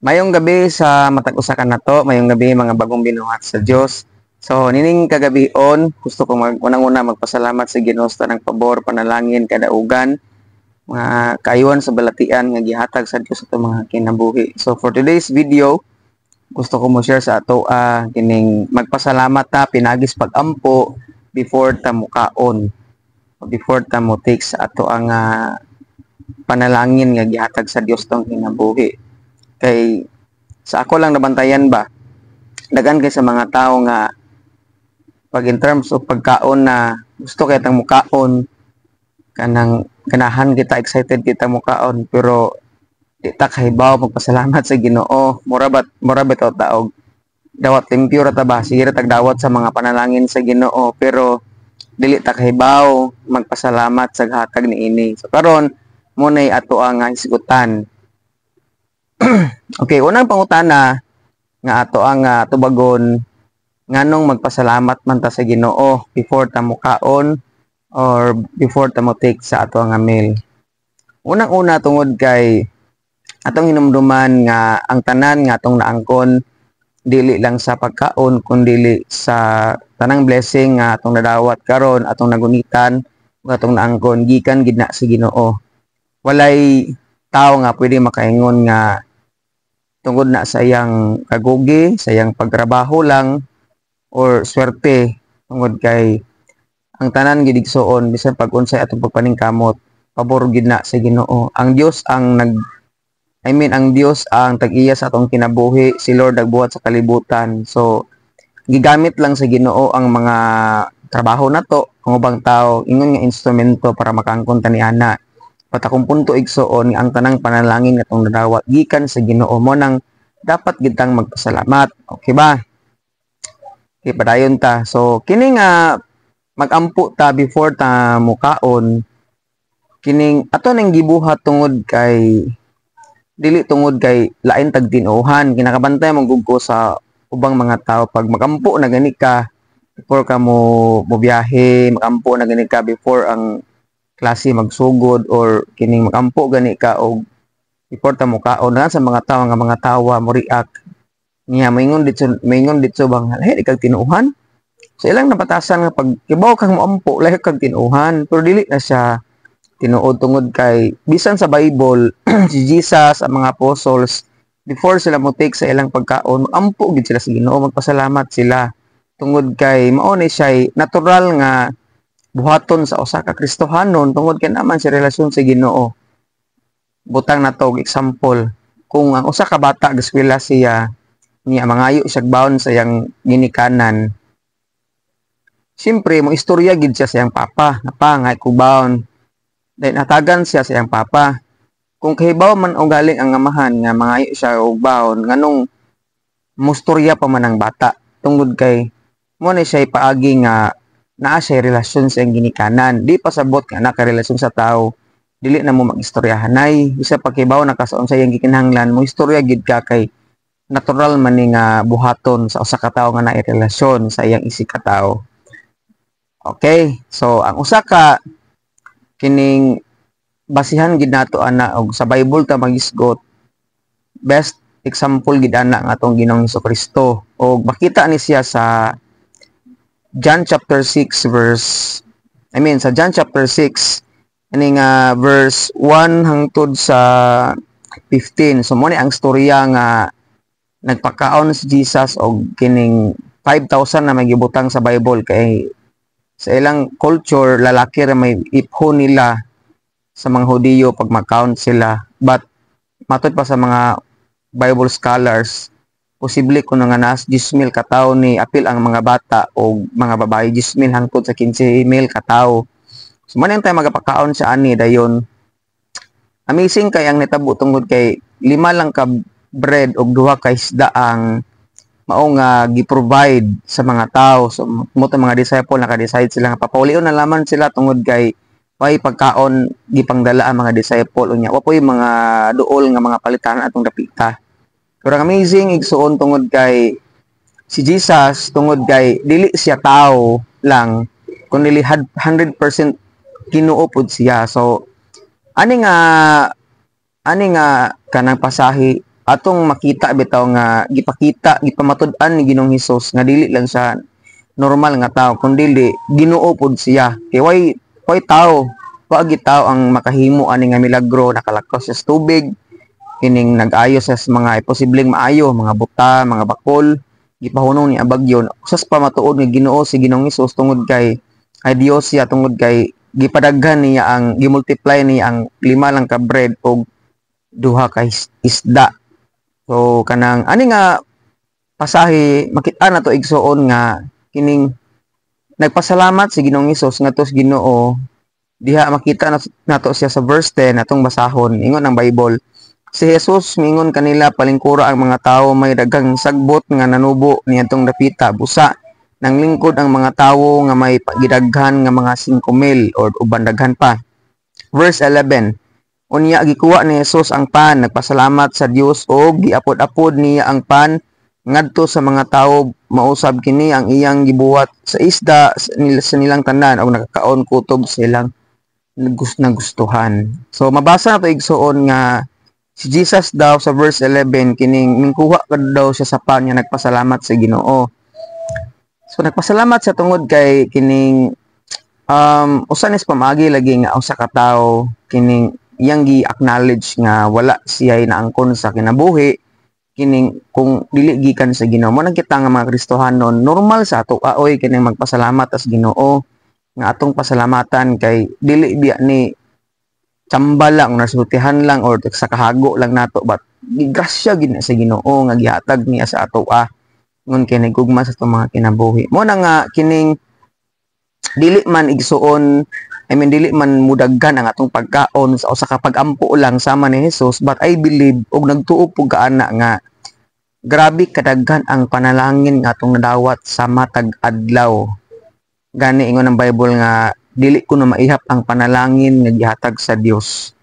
Mayong gabi sa matag usa ka nato, mayong gabi mga bagong binuhat sa Dios. So nining kagabion, gusto ko mag unang-una magpasalamat sa Ginoo sa tanang pabor, panalangin, kadaugan, mga kaayuhan sa balatian nga gihatag sa Dios sa atong mga kinabuhi. So for today's video, gusto ko mo share sa ato kining magpasalamat ta pinagis pag-ampo before ta mukaon, before ta mo take sa ato ang panalangin nga gihatag sa Dios tong kinabuhi. Kay sa ako lang nabantayan ba, daghan kay sa mga tao nga pag in terms of pagkaon na gusto kay tang mukaon, kanang ganahan kita, excited kita mukaon, pero di ta kahibaw magpasalamat sa Ginoo. Mura ba taog dawat limpyo ra ta ba, sige ra tag dawat sa mga panalangin sa Ginoo, pero dili ta kahibaw magpasalamat sa hatag niini. So karon mo nay ato ang hisgutan. Okay, unang pangutana nga ato ang tubagon: nganong magpasalamat man ta sa Ginoo before ta mukaon or before ta mo take sa ato ang meal? Unang-una, tungod kay atong hinumduman nga ang tanan nga atong naangkon, dili lang sa pagkaon kundili sa tanang blessing nga atong nadawat karon, atong nagunitan ug atong naangkon, gikan gid na sa Ginoo. Walay tao nga pwede makaingon nga tungod na sa iyang kagugi, sa iyang pagtrabaho lang or swerte, tungod kay ang tanan gid, igsuon, bisan pag unsay atong pagpaningkamot, pabor gid na sa Ginoo. Ang Dios ang nag I mean, ang Dios ang tag-iya sa atong kinabuhi, si Lord nagbuhat sa kalibutan. So gigamit lang sa Ginoo ang mga trabaho nato, ang ubang tao, ingon nga instrumento para makaangkon ta ni ana. But akong punto, igsuon, nga ang tanang panalangin nga atong nadawat gikan sa Ginoo, mo nang dapat gid tang magpasalamat. Okay ba? Okay, padayon ta. So kini nga magampo ta before ta mukaon, kining ato nang gibuhat tungod kay dili tungod kay lain tag tinuohan. Kinakabantay man gud ko sa ubang mga tao, pag magampo na gani ka before ka mo mobiyahe, magampo na gani ka before ang klase magsugod, or kining magampo gani ka og before ta mukaon na, sa mga tao nga mga tawa mo react niya, moingon didto bang lahi kag tinuohan. So ilang nabatasan nga pag kibaw kang moampo, lahi kag tinuohan, pero dili na siya tinuod tungod kay bisan sa Bible, si Jesus, ang mga apostles, before sila mo take sa ilang pagkaon, ampo gid sila sa Ginoo, magpasalamat sila tungod kay mao ni siya natural nga buhaton sa usa ka Kristohanon, tungod kay naman si relasyon sa Ginoo. Butang na to og example: kung ang usa ka bata gaskwela siya niya, mangayo siya baon sa iyang ginikanan, siyempre mo istorya gid siya sa iyang papa, "Napa, ko baon." Then hatagan siya sa iyang papa. Kung kahibaw man og galing ang amahan nga mangayo siya og baon, nganong mustorya pa man ang bata? Tungod kay mo na siya paagi nga naa siya relasyon sa iyang ginikanan. Di pa sabot nga nakarelasyon sa tao, dili na mo magistoryahanay. Bisa pagkibaw na ka sa unsa iyang gikinahanglan, mo istorya gid ka kay natural man ni nga buhaton sa usa ka tawo nga naay relasyon sa iyang isig ka tawo. Okay, so ang usa ka kining basihan gid nato ana og sa Bible ta magisgot, best example gid ana nga atong Ginoong Kristo, og makita ni siya sa John chapter 6 verse, I mean, sa John chapter 6 ani nga verse 1 hangtod sa 15. So mo ni ang storya nga nagpakaon si Jesus og kining 5,000 na may gibutang sa Bible, kay sa ilang culture, lalaki ra may ipho nila sa mga Hudiyo pag mag-count sila. But matod pa sa mga Bible scholars, posible kuno nga naas 10,000 ka tawo ni apil ang mga bata o mga babae, 10,000 hangtod sa 15,000 ka tawo. So man tayo magapakaon sa ani dayon, amazing kay ang nitabo tungod kay lima lang ka bread og duha ka isda ang mao nga gi-provide sa mga tao. So mo mga disciple, naka-decide sila nga papaulion na lamang sila tungod kay way pagkaon gipangdala ang mga disciple, unya wa poy mga duol nga mga palitanan atong dapita. Pero ang amazing, igsuon, tungod kay si Jesus, tungod kay dili siya tao lang kundi 100% Ginoo pud siya. So ani nga kanang pasahe atong makita bitaw nga gipakita, gipamatud-an ni Ginoong Hesus nga dili lang siya normal nga tao kundi Ginoo pod siya. Kay way tao, wa gyud tao ang makahimo ani nga milagro, nakalakaw siya sa tubig, kining nag-ayo sa mga imposibleng maayo, mga buta, mga bakol, gipahunong ni ang bagyo. Usas pa matuod nga Ginoo si Ginoong Hesus tungod kay ay Dios siya, tungod kay gipadaghan niya ang gimultiply niya ang 5 lang ka bread og duha ka isda. So kanang ani nga pasahe, makita na to, igsuon, nga kining nagpasalamat si Ginoong Hesus ngadto sa Ginoo. Diha makita nato siya sa verse 10 atong basahon. Ingon ang Bible, si Jesus mingon kanila, "Palingkura ang mga tawo, may daghang sagbot nga nanubo niadtong dapita. Busa nang lingkod ang mga tawo nga may gidaghan nga mga 5,000 or uban daghan pa." Verse 11, unya gikuha ni Jesus ang pan, nagpasalamat sa Dios og giapod-apod niya ang pan ngadto sa mga tawo. Mausab kini ang iyang gibuhat sa isda sa nilang tanan og nakakaon kutob sa ilang nagustuhan. So mabasa na to, igsuon, nga si Jesus daw sa verse 11, kining mingkuha ka daw siya sa pan nga nagpasalamat sa Ginoo. So nagpasalamat siya tungod kay kining usa ni sa pamaagi lagi nga usa ka tawo kining iyang gi-acknowledge nga wala siya naangkon sa kinabuhi kining kung dili gikan sa Ginoo. Mo nang kita nga mga Kristohanon, normal sa ato aoy kining magpasalamat sa Ginoo, nga atong pasalamatan kay dili biya ni tsamba lang, nasultihan lang or sa kahago lang nato, but gigrasya gid na sa Ginoo nga gihatag niya sa ato ngun kay nagugma sa atong mga kinabuhi. Mo na nga kining dili man, igsuon, I mean, dili man mudaghan ang atong pagkaon sa usa ka pag-ampo lang sama ni Jesus, but I believe og nagtuo pug kaana nga grabe kadaghan ang panalangin nga atong nadawat sa matag adlaw. Gani ingon ang Bible nga dili ko na maihap ang panalangin nga gihatag sa Dios.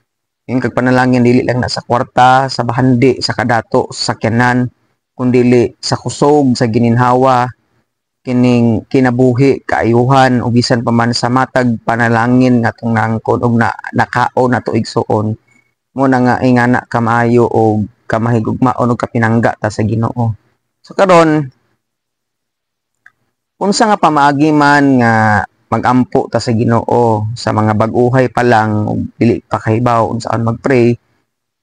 Yung kag panalangin, dili lang na sa kwarta, sa bahandi, sa kadato, sa sakyanan, kundili sa kusog, sa gininhawa, kining kinabuhi, kaayuhan, ug bisan pa man sa matag panalangin nga atong naangkon og na, nakaon nato, igsuon. Mo na nga ingana kamaayo og kamahigugmaon og kapinangga ta sa Ginoo. So karon, unsa nga pamaagi man nga magampo ta sa Ginoo sa mga bag-uhay pa lang ug dili pa kahibaw unsaon mag-pray?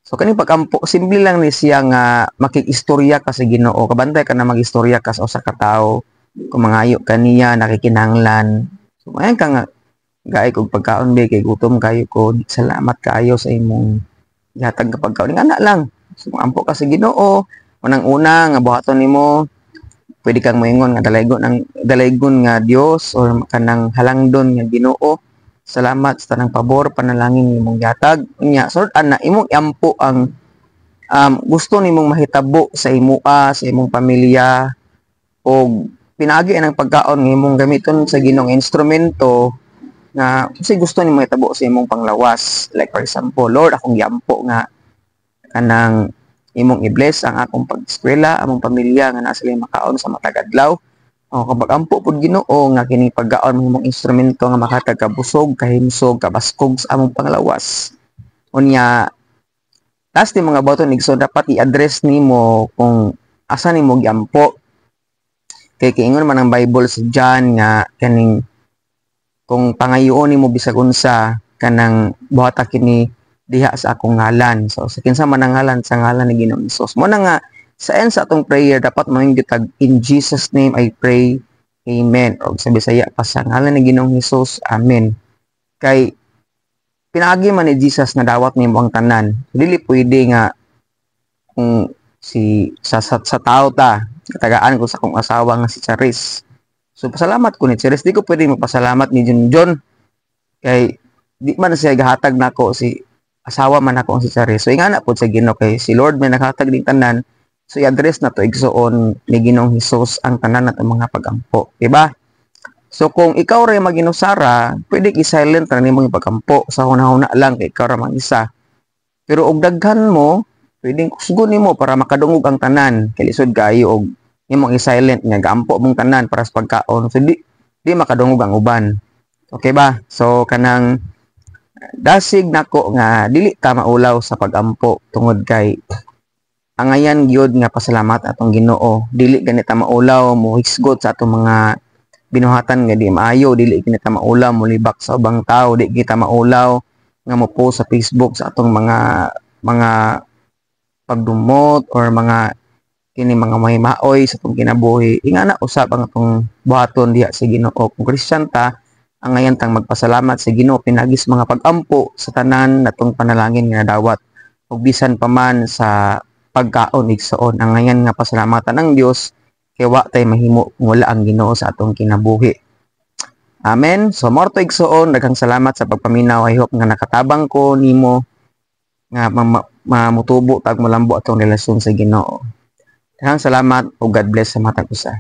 So kaning pag-ampo, simple lang ni siya nga makig-istorya ka sa Ginoo. Kabantay ka na mag-istorya ka sa usa ka tawo kung mangayo ka niya, nakikinahanglan. So mayan ka nga, "Gaay kog pagkaon be kay gutom kayo ko. Salamat kaayo sa imong gihatag nga pagkaon." Ngana lang. So ampo ka sa Ginoo, unang una nga buhaton nimo, pwede kang moingon nga dalaygon ang dalaygon nga Dios or kanang halangdon nga Ginoo. Salamat sa tanang pabor, panalangin imong gihatag. Unya, sort ana imong iampo ang gusto nimong mahitabo sa imoa, sa imong pamilya, og pinaagi ang pagkaon nga imong gamiton sa Ginoong instrumento nga kasi gusto nimo mahitabo sa imong panglawas. Like for example, "Lord, akong giampo nga kanang imong i-bless ang akong pag-eskwela, among pamilya nga naa sila makaon sa matag adlaw." O kapag ampo pud Ginoo nga kining pagkaon imong instrumento nga makatag kabusog, kahimsog, kabaskog sa among panglawas. Unya, last ni mga buhaton, igsoon, dapat i-address nimo kung asa nimo giampo. Kay kiingon man ang Bible sa John nga kaning kung pangayoon nimo bisag unsa, kanang buhata kini diha sa akong ngalan. So sa kinsa man ang ngalan, sa ngalan ni Ginoong Hesus. Mo na nga sa end sa atong prayer, dapat mo gitag, "In Jesus' name I pray. Amen." O sa Bisaya pa, "Sa ngalan ni Ginoong Hesus. Amen." Kay pinaagi man ni Jesus nga dawat nimo ang tanan. Dili pwede nga kung si sa tao ta, katagaan ko sa akong asawa nga si Charis. So pasalamat ko ni Charis, di ko pwede magpasalamat ni Junjun kay di man siya gahatag nako, si asawa man ako ang si Charis. So ingana pod sa Ginoo kay si Lord may nakahatag ning tanan. So i-address na to, igsuon, ni Ginoong Hesus ang tanan nato mga pagampo, di ba? So kung ikaw ray maginusara, pwede i-silent ra nimo yung pagampo sa hunahuna lang kay ikaw ra mang isa. Pero og daghan mo, pwedeng kusgon nimo para makadungog ang tanan. Kay lisod kaayo og imong i-silent nga gaampo mong tanan para sa pagkaon. So di makadungog ang uban. Okay ba? So kanang dasig nako nga dili ta maulaw sa pagampo tungod kay Angayan gyud nga pasalamat atong Ginoo. Dili gani ta maulaw mohisgot sa atong mga binuhatan nga di maayo, dili gani ta maulaw molibak sa ubang tao, di kita maulaw nga mo post sa Facebook sa atong mga pagdumot or mga kini mga may maoy sa atong kinabuhi. Ingana usab ang atong buhaton diha sa Ginoo. Kung Christian ta, angayan tang magpasalamat sa Ginoo pinagi sa mga pag-ampo, sa tanan natong panalangin nga nadawat ug bisan pa man sa pagkaon, igsoon, angayan nga pasalamatan ang Dios kay wa tay mahimo kung wala ang Ginoo sa atong kinabuhi. Amen. So mao to, igsoon, daghang salamat sa pagpaminaw. I hope nga nakatabang ko nimo nga mamutubo tag molambo atong relasyon sa Ginoo. Daghang salamat ug God bless sa matag usa.